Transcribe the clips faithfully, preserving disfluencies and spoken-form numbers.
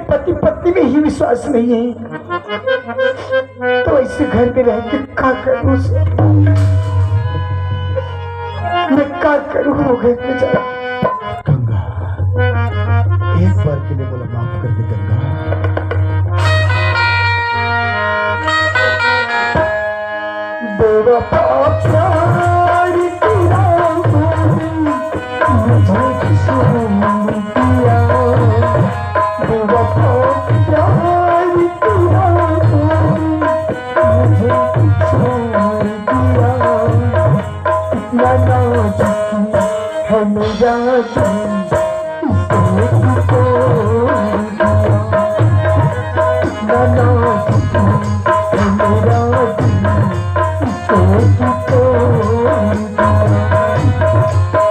पति पत्नी में ही विश्वास नहीं है, तो ऐसे घर में रह के का करूँ? मैं का करूँ वो घर में जाके? गंगा, एक बार के लिए मोला माफ कर दे गंगा। बेवफा प्यार तेरा मुझे किसने दिया? बेवफा प्यार तेरा मुझे किसने दिया? इतना नाजुक है मेरा दिल, इसको तू तोड़ दिया। इतना नाजुक है मेरा दिल, इसको तू तोड़ दिया।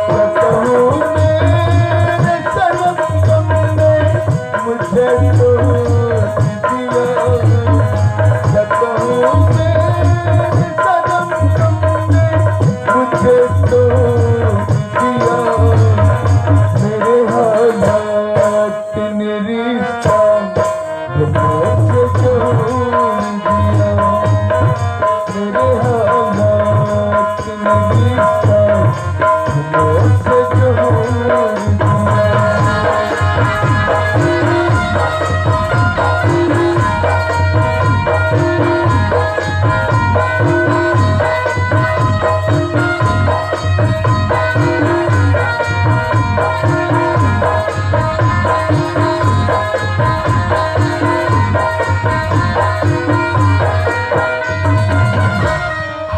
बताऊं मेरे सनम तुमने मुझे तोड़ दिया। बताऊं मेरे सनम तुमने मुझे तोड़ दिया। मेरे हालात ने रिश्ता तुमसे जोड़ दिया। मेरे हालात ने रिश्ता तुमसे जोड़ दिया।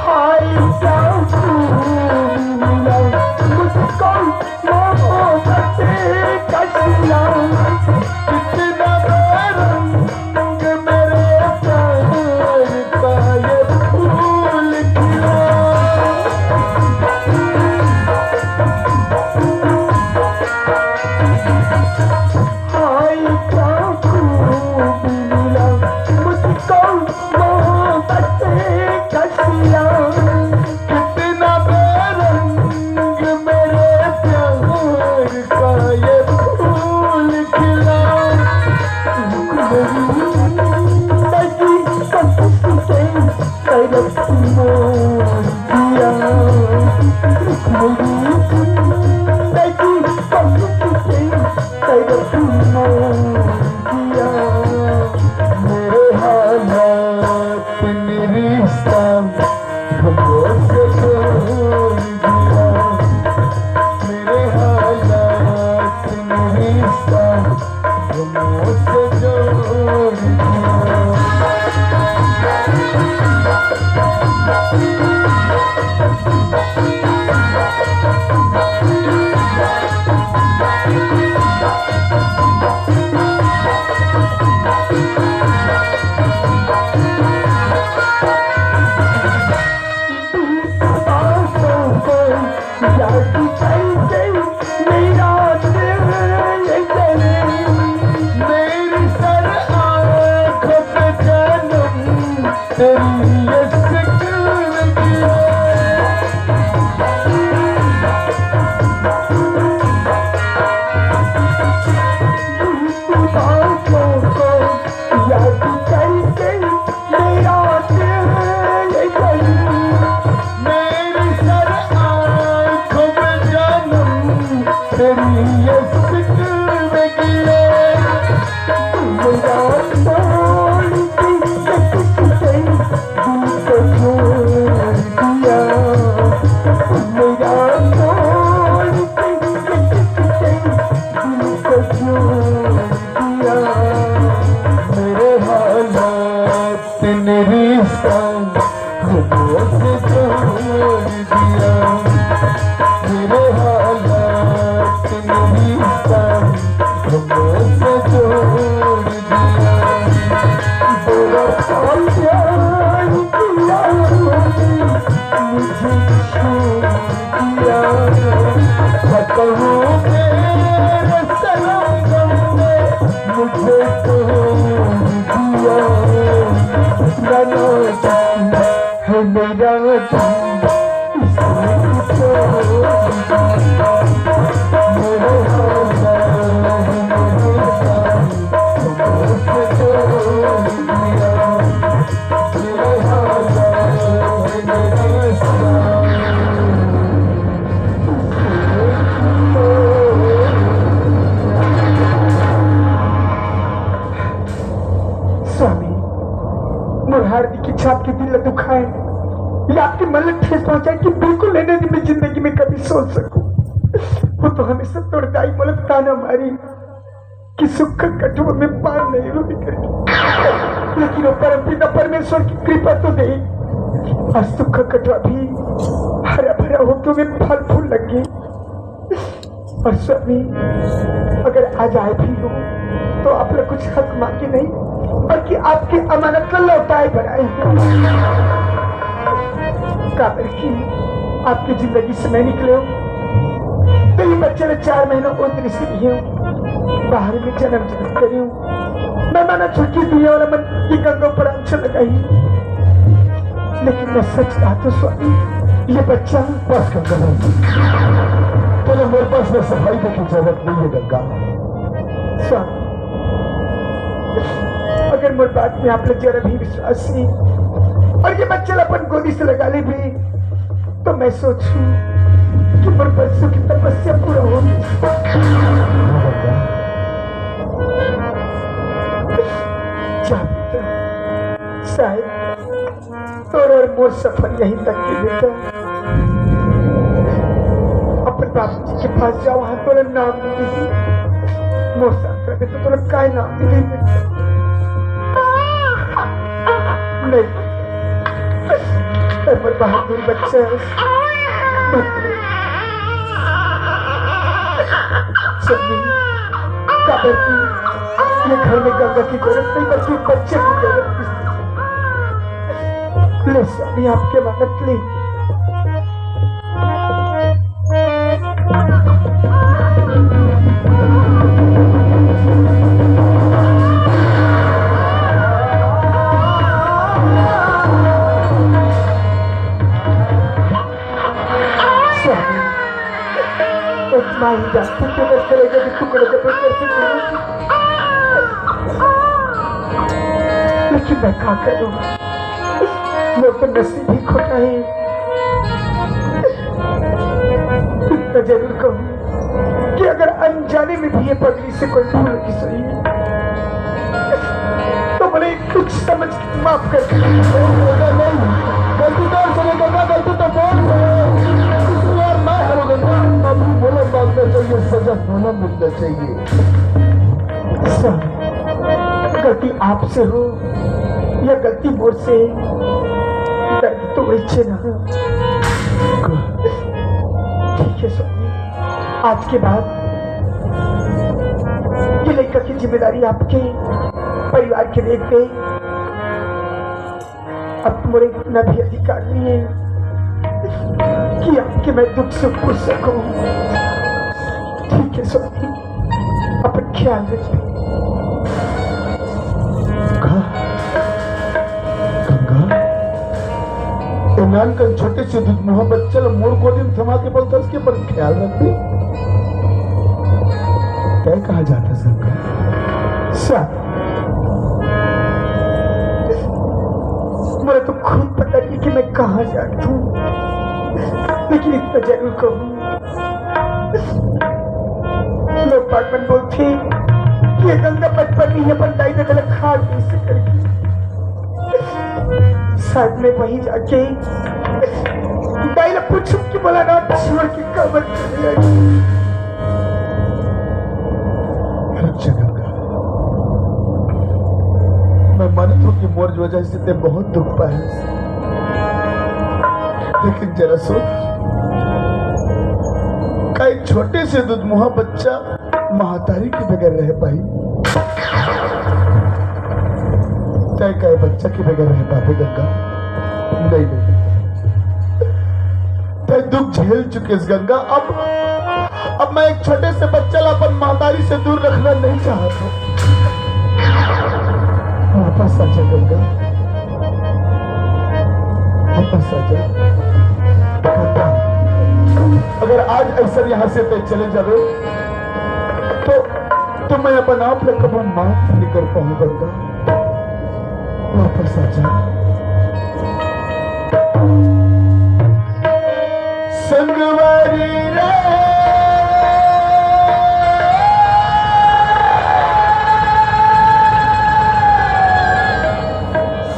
हाय क्या खूब मिला मुझको मोहब्बत का सिला। कितना बेरंग मेरे प्यार का ये फूल खिला। हाय क्या खूब मिला मुझको मोहब्बत का सिला। कितना बेरंग मेरे प्यार का ये फूल खिला। मेरी जिंदगी का किसने तरफ मोड़ दिया। मेरी जिंदगी का किसने तरफ मोड़ दिया। मेरे हालात ने रिश्ता तुमसे जोड़ दिया। मेरे हालात ने रिश्ता तुमसे जोड़ दिया। मेरे हालात ने रिश्ता तुमसे जोड़ दिया। मेरे हालात ने रिश्ता तुमसे जोड़ दिया। बड़ा प्यार किया मुझे छोड़ दिया। बताऊं मेरे सनम ने मुझे तोड़ दिया। इतना नाजुक है मेरा दिल, इसने तोड़ दिया। मेरे हालात ने रिश्ता ये आपके मन ला ठेस पहुंचाए कि बिल्कुल नैना जी मैं जिंदगी में कभी सोच सकूं। वो तो हमेशा तोर दाई मोला ताना मारी कि सुख का कठुआ में पान नहीं रोई करके, लेकिन वो परमपिता परमेश्वर की कृपा तो दे, आज सुख का कठुआ भी हरा भरा होके में फल फूल लग गए। और स्वामी, अगर आज आए भी हो तो आप लोग कुछ हक मांगे नहीं, बल्कि आपकी अमानत को लौटाए बनाए। काबर कि आपकी जिंदगी से मैं निकले हूँ तो ये बच्चे ने चार महीना उंदरी से लिए हूँ, बाहर में जन्म जन्म करी हूँ। मैं माना छुट्टी दुनिया वाला मन की गंगा पर आंचल लगाई, लेकिन मैं सच कहा तो स्वामी, ये बच्चा बस गंगा। तूने मेरे पास में सफाई की जरूरत नहीं है गंगा। स्वामी, अगर मोर बात में आप लोग जरा भी विश्वास नहीं और ये बच्चा अपन गोदी से लगा ले भी, तो मैं सोचूं कि मोर बरसों की तपस्या पूरा होगी। जा बेटा, शायद तोर और मोर सफर यहीं तक के बेटा। अपन बाप जी के पास जा, वहां तोला नाम मिली। मोर साथ रहे तो तोला काय नाम मिली बेटा? नहीं, पर बहादुर बच्चा है। सन्नी, काबर की ये घर में गंगा की जरूरत नहीं, बल्कि बच्चे की जरूरत है। ले स्वामी, आपके मदद ले। स्वामी, एक माँ ही जानती कि मैं कलेजे के टुकड़े के टुकड़े से दूर हूँ। लेकिन मैं क्या करूँ, वो तो नसीब ही खोटा है। इतना जरूर कहूँ कि अगर अनजाने में भी ये पगली से कोई भूल की सही, तो बोले कुछ समझ के माफ कर दे। नहीं, गलती तो सही करना, गलती तो बोल रहे हो। यार, मैं हूँ गलती, माफी बोलो, मांगना चाहिए, सजा दोनों मिलना चाहिए। सर, गलती आपसे हो या गलती मोर से, दर्द तो वही ना। ठीक है स्वामी, आज के बाद ये लड़का की जिम्मेदारी आपके परिवार के देख दे। अब तुम्हारे इतना भी अधिकार नहीं है कि आपके मैं दुख सुख पूछ सकूं। ठीक है स्वामी, अपन ख्याल रखिए। गंगा, ए नानकन छोटे से दुधमुहा बच्चा ल मोर गोदी में थमा के बोलथस के अपन ख्याल रखबे। तय कहाँ जाथस गंगा? सा, मोला तो खुद पता नहीं कि मैं कहाँ जाथूं, लेकिन इतना जरूर कहूँ, लोग बाग मन बोलथे कि ये गंगा बचपन में ही अपन दाई ददा ला खा गई से करके। शायद मैं वहीं जाके दाई ला पूछूं कि बोला ना छोड़ के कबर चले आई। रुक जा गंगा, मैं मानत हूँ कि मोर वजह से ते बहुत दुख पाए, लेकिन जरा सोच, का एक छोटे से दुधमुहा बच्चा महतारी के बगैर रह पाही? तय का ए बच्चा के बगैर रह पाबे गंगा? नहीं, नहीं। तय दुख झेल चुकेस गंगा। अब, अब मैं एक छोटे से बच्चा ला अपन महतारी से दूर रखना नहीं चाहता। वापस आ जा गंगा, वापस आ जा। अगर आज ऐसा यहाँ से तय चले जावे तो, तो मैं अपन आप ला कबू माफ नहीं कर पाऊँ गंगा। वापस आ जा। संगवारी रे,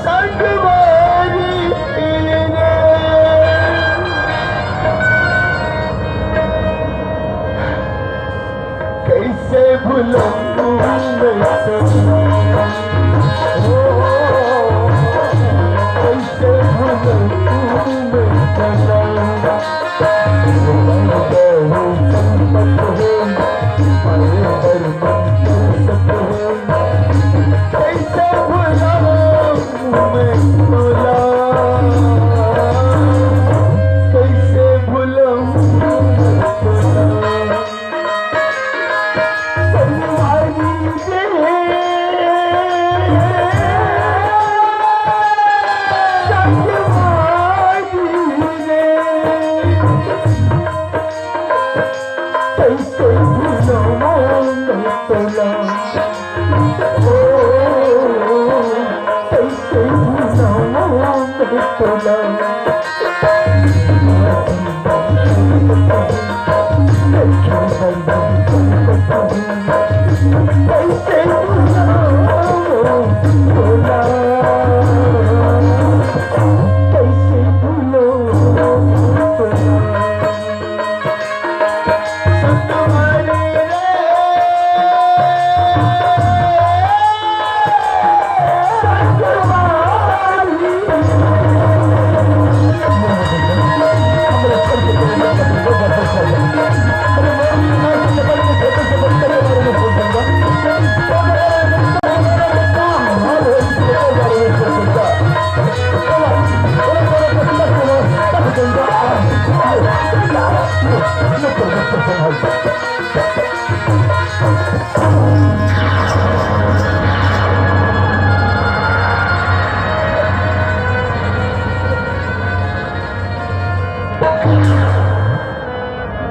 संगवारी रे।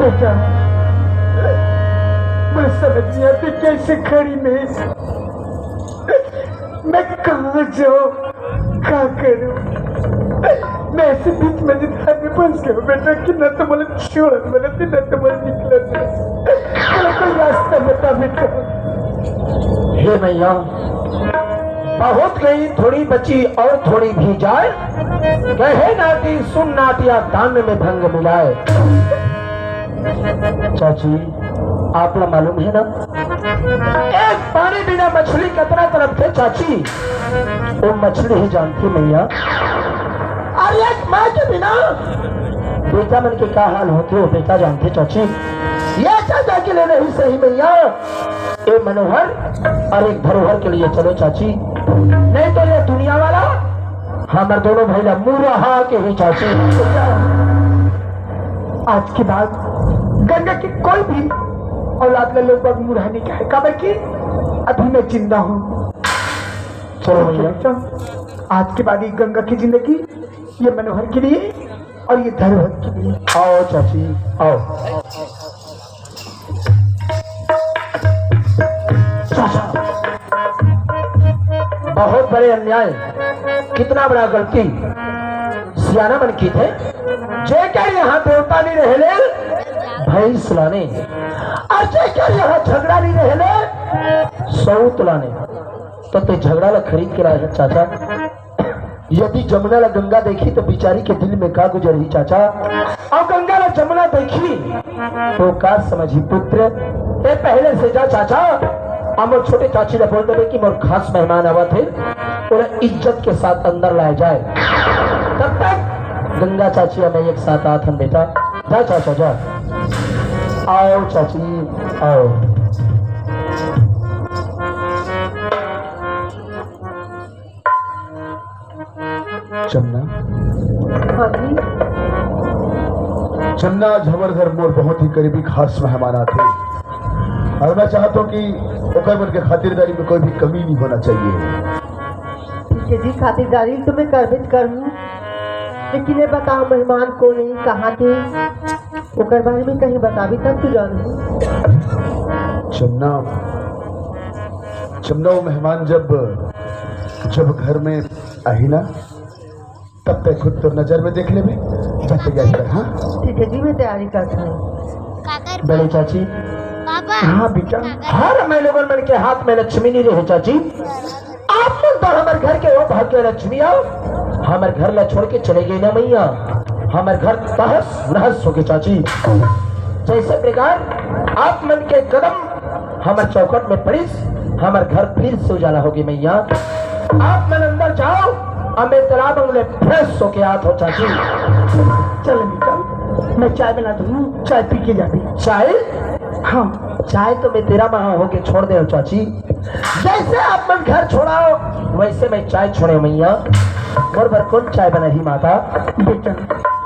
बेटा, मैं समझ नहीं आती कैसे खड़ी में, मैं कहाँ जाऊँ, क्या करूँ? मैं ऐसे बीच मझधार में फंस गया बेटा, कि ना तो मुझे छोड़, मेरे से ना तो मुझे निकला। चलो, कोई रास्ता बता बेटा। हे मैया, बहुत गई थोड़ी बची और थोड़ी भी जाए, कहे नाटी सुन नाटिया दान में भंग मिलाए। चाची, आपला मालूम है ना, एक पानी बिना मछली कतना तड़पथे चाची, वो मछली ही जानथे मैया। अरे एक माँ के बिना बेटा मन के का हाल होथे, वो बेटा जानथे चाची। ये चाचा के लिए नहीं सही मैया, ए मनोहर, और एक धरोहर के लिए चलो चाची, नहीं तो ये दुनिया वाला हमर दोनों भाई ला मुरहा के ही चाची। आज के बाद गंगा के कोई भी औलाद ला लोग बाग मुरहा नहीं कहे, काबर कि अभी मैं जिंदा हूँ। चलो भैया। आज के बाद ये गंगा की जिंदगी ये मनोहर के लिए और ये धरोहर के लिए। आओ चाची, आओ। चाचा, बहुत बड़े अन्याय, कितना बड़ा गलती सियाना मन कीथे। जेकर यहाँ देवता नहीं रहेले, भैंस लाने, और जेकर यहाँ झगड़ा नहीं रहेले, सौत लाने। तो ते झगड़ा ला खरीद के लाए है चाचा। यदि जमुना ला गंगा देखी तो बिचारी के दिल में का गुजरही चाचा, और गंगा ला जमुना देखी तो का समझही पुत्र। ते पहले से जा चाचा, और मोर छोटे चाची ला बोल देबे कि मोर खास मेहमान आवत हे, ओला इज्जत के साथ अंदर लाए जाए। तब तक गंगा चाची और मैं एक साथ आत हन बेटा। जा चाचा जा। आओ चाची, आओ। जमुना। हाँ जी। जमुना, आज हमर घर मोर बहुत ही करीबी खास मेहमान आथे, और मैं चाहता हूँ कि ओकर मन के खातिरदारी में कोई भी कमी नहीं होना चाहिए। ठीक है जी, खातिरदारी तो मैं करबे करूँ, लेकिन ये बताओ मेहमान कौन है, कहाँ के, ओकर बारे में कहीं बताबी तब तो जानबो। जमुना, जमुना, वो मेहमान जब, जब घर में आही ना, तब तक खुद तोर नजर में देख लेबे। जा तैयारी कर, हाँ? ठीक है जी, मैं तैयारी करता हूँ। बड़े चाची। पापा। हाँ बेटा। हर मैं लोगन मन के हाथ में लक्ष्मी नहीं रहे चाची। आप मन तो हमर घर के वो भाग्य लक्ष्मी आओ, हमर घर ला छोड़ के चले गए ना मैया, हमर घर तहस नहस हो गए चाची। जैसे प्रकार आप मन के कदम हमर चौखट में पड़िस, हमर घर फिर से उजाला होगे मैया। आप मन अंदर जाओ, अब मैं तालाब अंगले फ्रेश होके आत हो चाची। चल निकल, मैं चाय बना दूँ, चाय पी के जाबे। चाय? हाँ। चाय तो मैं तेरा महा होके छोड़ दे हो चाची। जैसे आप मन घर छोड़ाओ, वैसे मैं चाय छोड़े मैया। मोर बर कौन चाय बनाही माता? बेटा,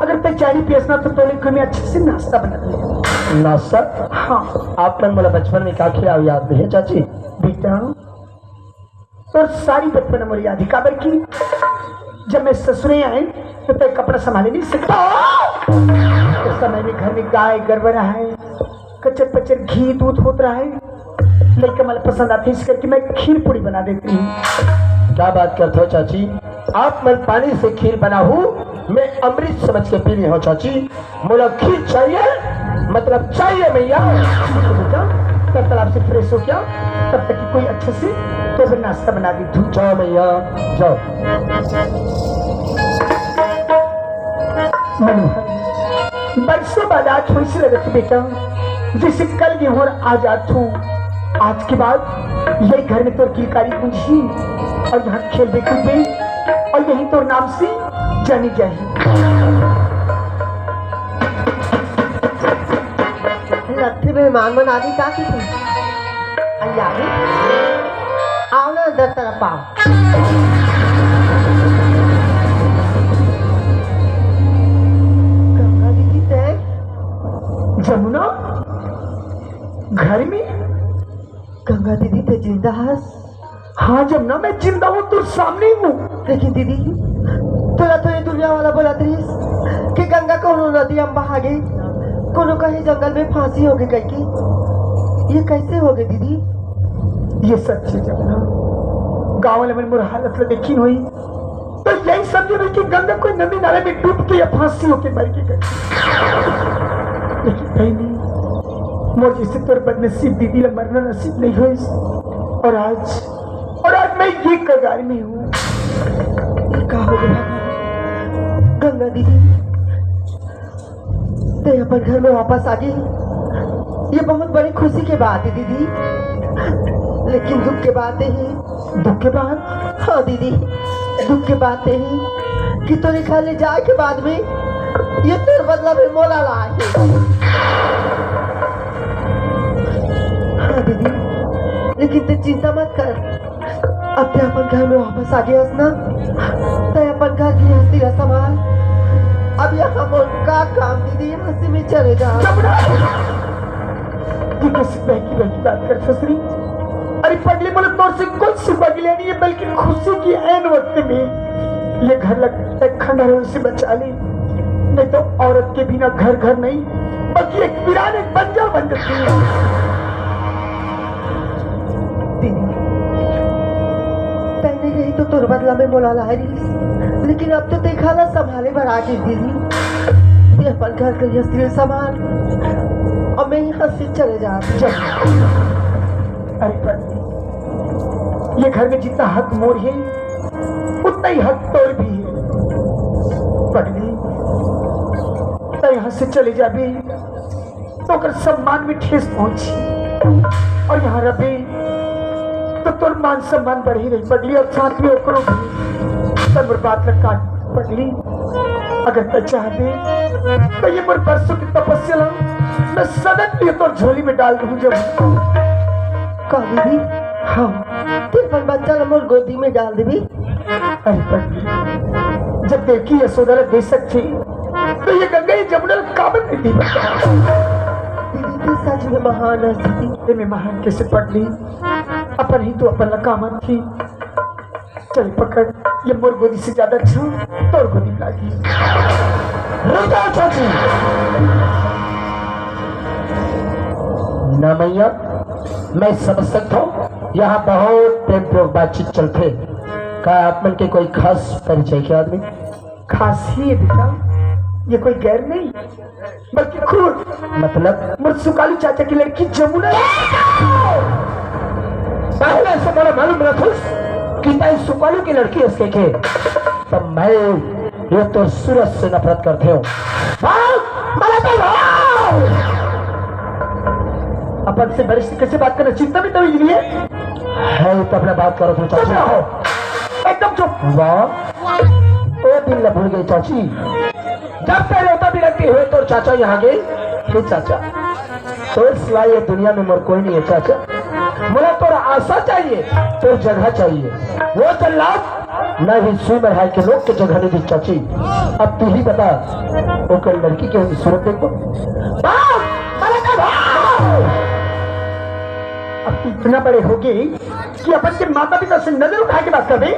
अगर तै चाय नहीं पियस ना तो तोले कोई मैं अच्छे से नाश्ता बना दे। नाश्ता? हाँ। आप मन मोला बचपन में का खिलाओ याद नहीं है चाची? बेटा, तोर सारी बचपन मोर याद है, काबर की जब मैं ससुरे आए तो तै कपड़ा संभाले नहीं सकता। उस समय में घर में गाय गरबरा है, कचर पचर घी दूध होत रहा है, लइका मन पसंद आते, इस करके मैं खीर पूड़ी बना देती हूँ। क्या बात करते हो चाची, आप मन पानी से खीर बनाहू, मैं अमृत समझ के पी ली हूँ चाची। मोला खीर चाहिए, मतलब चाहिए मैया। तो बेटा, तब तालाब से फ्रेश हो गया, तब तक कि कोई अच्छे से तो फिर नाश्ता बना दी तू। जाओ मैया, जाओ। मनोहर, बरसों बाद आज होइस लगत बेटा, जैसे कल गेहूं आज आत हूँ। आज के बाद यही घर में तोर किलकारी गूंजही और यहाँ खेलबे कूदबे और यही तोर नाम से जानी जाही। लगथे मेहमान मन आगे का किथे? अरे आगे? आओ ना, अंदर तरफ आओ। गंगा दीदी, तै? जमुना, घर में? गंगा दीदी, तै जिंदा हस? हाँ जमुना, मैं जिंदा हूँ, तोर सामने ही हूँ। लेकिन दीदी, तोला तो ये दुनिया वाला बोलत रहिस कि गंगा कोनो नदी म बहा गे, कोनो कहीं जंगल में फांसी होगे कहिके। ये कैसे होगे दीदी? ये सच है जमुना, गाँव वाले मन मोर हालत ला देखिन होही, तो यही समझे होही कि गंगा कोई नदी नाले में डूब के या फांसी होके मर गे। लेकिन बहनी, मोर जैसे तोर बदनसीब दीदी ला मरना नसीब नहीं होइस। और आज, और आज मैं ये कगार में हूँ। ये का हो गया गंगा दीदी? तै अपन घर में वापस आ गे, ये बहुत बड़ी खुशी के बात है दीदी, लेकिन दुख के बात है। दुख के बात? हाँ दीदी, दुख के बात है कि तोरे घर ले जाए के बाद में ये तोर बदला में मोला लाए। हाँ दीदी, लेकिन तै चिंता मत कर, अब तै अपन घर में वापस आ गे हस ना, तै अपन घर गृहस्थी ला संभाल। अब यहाँ मोर का काम दीदी, यहाँ से मैं चले जा। जमुना! ये कैसी बहकी बहकी बात करत हस रे? अरे पगली, मोला तोर से कोई सिवा गिला नहीं है, बल्कि खुशी की ऐन वक्त में ये घर लग तै खंडहर से बचा ली, नहीं तो औरत के बिना घर घर नहीं, बल्कि एक वीरान, एक बंजर बन जाती है। दीदी, तै नहीं रही तो तोर बदला में मोला लाए रहिस, लेकिन अब तो तै घर ला संभाले बर आ गे दीदी। तै अपन घर के स्त्री संभाल और मैं यहाँ से चले जात हूँ। अरे पगली, ये घर में जितना हक मोर है, उतना ही हक तोर भी है। पगली, तै यहाँ से चले जाबे तो ओकर सम्मान में ठेस पहुंची, और यहाँ रबे तो तोर मान सम्मान बढ़ी रही पगली, और साथ में ओकरो भी। तै मोर बात ला काट पगली, अगर तै चाहबे तो ये मोर बरसों की तपस्या ला मैं सदा के लिए तोर झोली में डाल दूं। जब का दीदी? हाँ। तै अपन बच्चा ला मोर गोदी में डाल देबे? अरे पगली, जब देवकी यशोदा ला दे सकथे, तो ये गंगा, ये जमुना ला काबर नहीं दी बता? दीदी, तै सच में महान हस दीदी। ये मैं महान कैसे पगली? अपन ही तो अपन ला काम थी। चल पकड़, ये मोर गोदी से ज्यादा अच्छा तोर गोदी लागी। रुक जाओ चाची। ना मैया, मैं समझ सकता हूँ, यहाँ बहुत प्रेम पूर्वक बातचीत चलथे। का आप मन के कोई खास परिचय के आदमी? खास ही है बेटा, ये कोई गैर नहीं, बल्कि खुद, मतलब? मोर सुकालू चाचा की लड़की जमुना। पहले से मोला मालूम रहत होस कि तै सुकालू की लड़की हस कहिके, तब मैं ये तोर सूरत से नफरत करथे हूँ। भाग, मला तो भाग। अब पद से वरिष्ठ कैसे बात करना, चिंता भी तभी लिए है, तब ना बात करो तो चुप चाची। रहो, एकदम चुप। वाह, ओ दिन ला भूल गई चाची, जब पहले होता भी रहती हुए तो चाचा यहाँ गए। हे चाचा, तोर सिवाय ये दुनिया में मोर कोई नहीं है चाचा। मोला तोर आशा चाहिए, तोर जगह चाहिए। वो जल्लाद ना ही सुई मढ़ाई के लोग के जगह नहीं दी चाची। अब तू ही बता, ओकर लड़की के हम सूरत देखबो। बाप, मरे का भाव। अब तू इतना बड़े हो गए कि अपन के माता पिता से नजर उठा के बात करबे।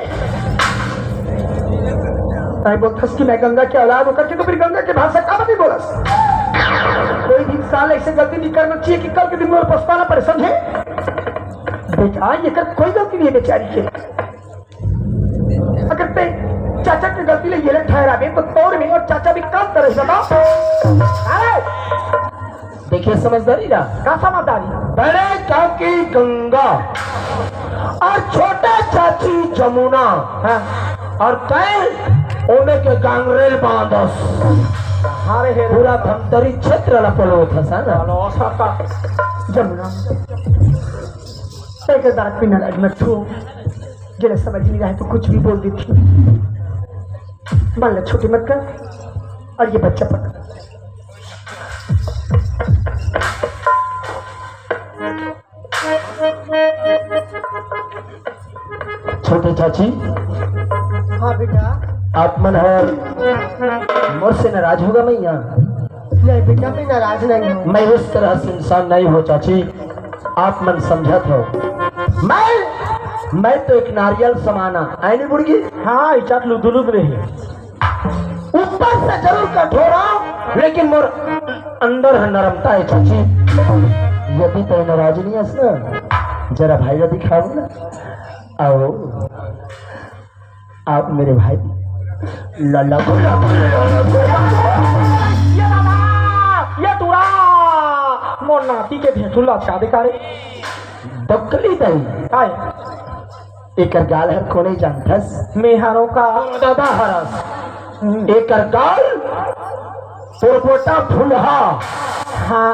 ताई बोलथस कि मैं गंगा के औलाद होकर के तो फिर गंगा के भाषा का नहीं बोलस। कोई भी इंसान ऐसे गलती नहीं करना चाहिए कि कल के दिन में पछताना पड़े, समझे? बेटा, ये कर कोई गलती नहीं है बेचारी के। अगर ते चाचा की गलती ले ये ले ठहराबे तो तोर में और चाचा भी काम करे, बताओ। अरे, देखिए समझदारी ना। का समझदारी? बड़े काकी गंगा और छोटे चाची जमुना। हाँ। और तय ओमे के गांगरेल बांधस। अरे हे पूरा धमतरी क्षेत्र ला पलो था सा ना। चलो, सका। जमुना, एक दांत भी नाराज मत हो। जेला समझ नहीं रहा है तो कुछ भी बोल देती। मान लो, छोटी मत कर। और ये बच्चा पकड़। छोटे चाची, हाँ बेटा। आप मन हर मोर से नाराज होगा मैया? नहीं बेटा, मैं नाराज नहीं हूँ। मैं उस तरह से इंसान नहीं हूँ चाची, आप मन समझत हो। मैं, मैं तो एक नारियल समाना, आय नहीं बुड़गी? हाँ, इचाट लुदुलुद रही। ऊपर से जरूर कठोर हूँ, लेकिन मोर अंदर है नरमता है चाची। यदि तो नाराज नहीं है ना, जरा भाई का दिखाओ ना। आओ, आप मेरे भाई। लाला, ये दादा, ये टूरा, मोर नाती के भेंटू लचका दे का रे। बकली दई। काय? एकर गाल हर कोने जानथस? मेहरो का। दादा हरस। हम्म। एकर गाल तोर बेटा फुलहा। हाँ।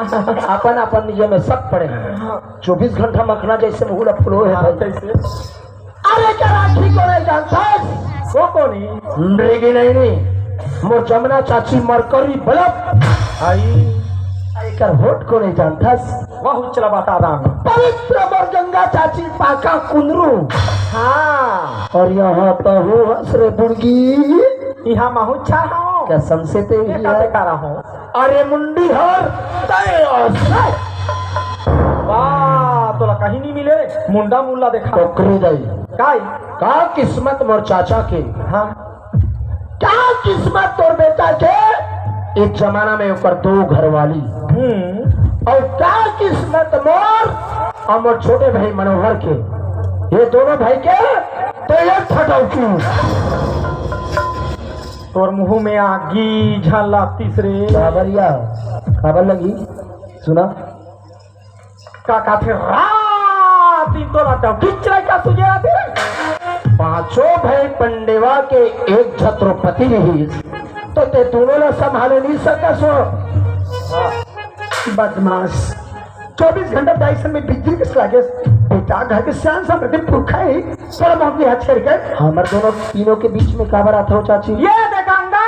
अपन अपन ये में सब पड़े हैं। हाँ। चौबीस घंटा मखना जैसे मुँह ला फुलो है हाँ, भाई। कैसे? अरे, एकर आँखी कोने जानथस? वो कोनी? मृगी नहीं, नहीं। मोर जमुना चाची मरकरी बल्ब। आई। एकर होठ कोने जानथस? बहुत चला बता दान। पवित्र मोर गंगा चाची पाका कुंदरू। हाँ। और यहाँ तो हो हंस रे बुड़गी। यहाँ महू छा हो। कसम से ते ये ही का है। देखा रहा हूँ? अरे मुंडी हर तय अस। वाह, तोला कहीं नहीं मिले रे। मुंडा मुल्ला देखा। टोकरी दई। काय? का किस्मत मोर चाचा के। हाँ। का किस्मत तोर बेटा के? इस जमाना में ओकर दो घरवाली। हम्म। और का किस्मत मोर और मोर छोटे भाई मनोहर के? ये दोनों भाई के तो एक फटौकी। तोर मुंह में आगी झन लागतीस रे। काबर या? काबर लगी? सुना। का काथे रात दिन तोला डौकी चलाई का तुझे आते? पांचों भाई पंडेवा के एक छत्रोपति रही, तो ते दोनों ला संभाले नहीं सकस हो। बदमाश, चौबीस घंटा दाई सन में बिजली के लागे। बेटा, घर के सियान सब बेटे पुरखा है, थोड़ा बहुत भी हाथ छेड़ गए। हमर दोनों तीनों के बीच में काबर आथो चाची? ये दे गंगा,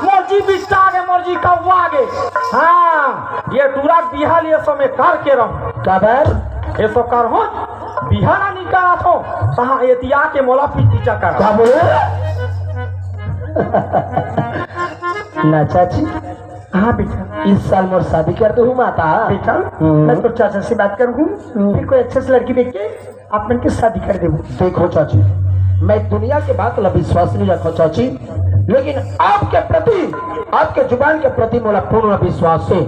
मोर जी बिट्टा गे, मोर जी कौवा गे। हाँ, ये टूरा बिहाल ये समय करके रहो। काबर? ये सो कर हो, बिहाना नहीं कराथो, तहाँ एतिया के मोला पीटी चक्कर। का बोले? ना चाची। हाँ बेटा। इस साल मोर शादी कर दो माता। बेटा, हम्म। मैं तो चाचा से बात करूँ, हम्म। फिर कोई अच्छे से लड़की देख के आप मन के शादी कर देबो। देखो चाची, मैं दुनिया के बात ला विश्वास नहीं रखो चाची, लेकिन आपके प्रति, आपके जुबान के प्रति मोला पूर्ण विश्वास है।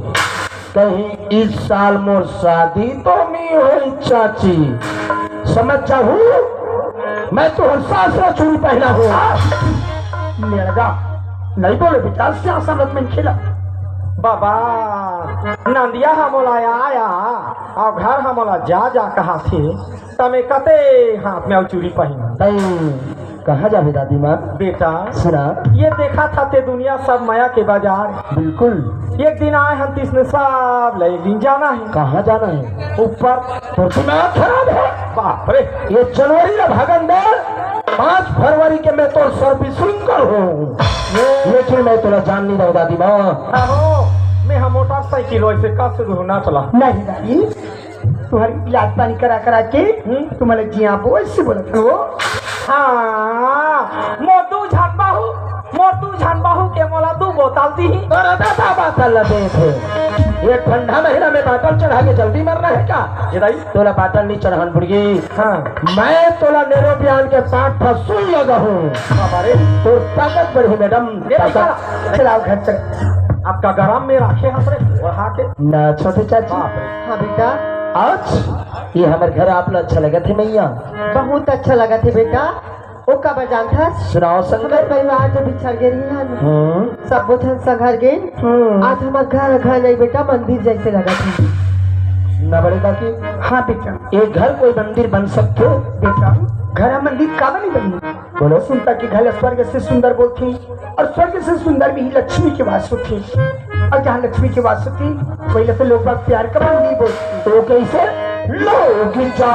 कहीं इस साल मोर शादी तो नहीं होई चाची, समझ जाहू, मैं तो हर सास ला चूड़ी पहना हूँ। लड़का नहीं बोले बेटा, सियासत में खेला। बाबा, नंदिया हा मोला आया, और घर हा मोला जा, जा कहा थे। तमे कते हाथ में अउ चूड़ी पहिन। तई कहाँ जाबे दादी माँ? बेटा, सुना। ये देखा था ते दुनिया सब मया के बाजार। बिल्कुल। एक दिन आए हम तिसने सब ले, एक दिन जाना है। कहाँ जाना है? ऊपर। तोर दिमाग खराब है। बाप रे। ये जनवरी ला भगन दे, पाँच फरवरी के मैं तोर सर्विसिंग कर हूँ, लेकिन मैं तोला जान नहीं दूँ दादी माँ। अहो, मैं हम मोटरसाइकिल वैसे कस दूँ ना चला। नहीं दादी, तुम्हारी इलाज पानी करा करा के हम्म। तुम्हारे जिया वो ऐसे बोला था वो। हाँ, मोटू झन बहू, मोटू झन बहू के मोला दू बोतल दी। अरे दादा, बाटल ला देत हे। ये ठंडा महीना में बाटल चढ़ा के जल्दी मरना है का? ये दाई। तोला बाटल नहीं चढ़ान पड़गी। हाँ। मैं तोला नेरो बयान के पाँच ठा सुई लगा हूँ। बाबा रे। तोर ताकत बढ़ी मैडम। ये ताकत। चला, चलाओ घर चल। आपका गरम में रखे हम रे, ओढ़ा के। ना छोटे चाची। बाप रे। हाँ बेटा। आज ये हमर घर आप ला अच्छा लगत हे मैया? बहुत अच्छा लगत हे बेटा। ओ काबर जानथस? सुनाओ संग। हमर परिवार जो बिछड़ गे रहिन, हम्म। सबो झन संघर गे। हम्म। आज हमर घर, घर नहीं बेटा, मंदिर जैसे लगत हे। ना बड़े काकी। हाँ बेटा। एक घर कोई मंदिर बन सकथे? बेटा, घर ह मंदिर काबर नहीं बनही? बोलो। सुनता कि घर ल स्वर्ग से सुंदर बोलथे। अउ स्वर्ग से सुंदर में ही लक्ष्मी के वास होथे। अउ जहाँ लक्ष्मी के वास होथे, वही ला तो लोग बाग प्यार का मंदिर बोलथे। तो कैसे? लोग जा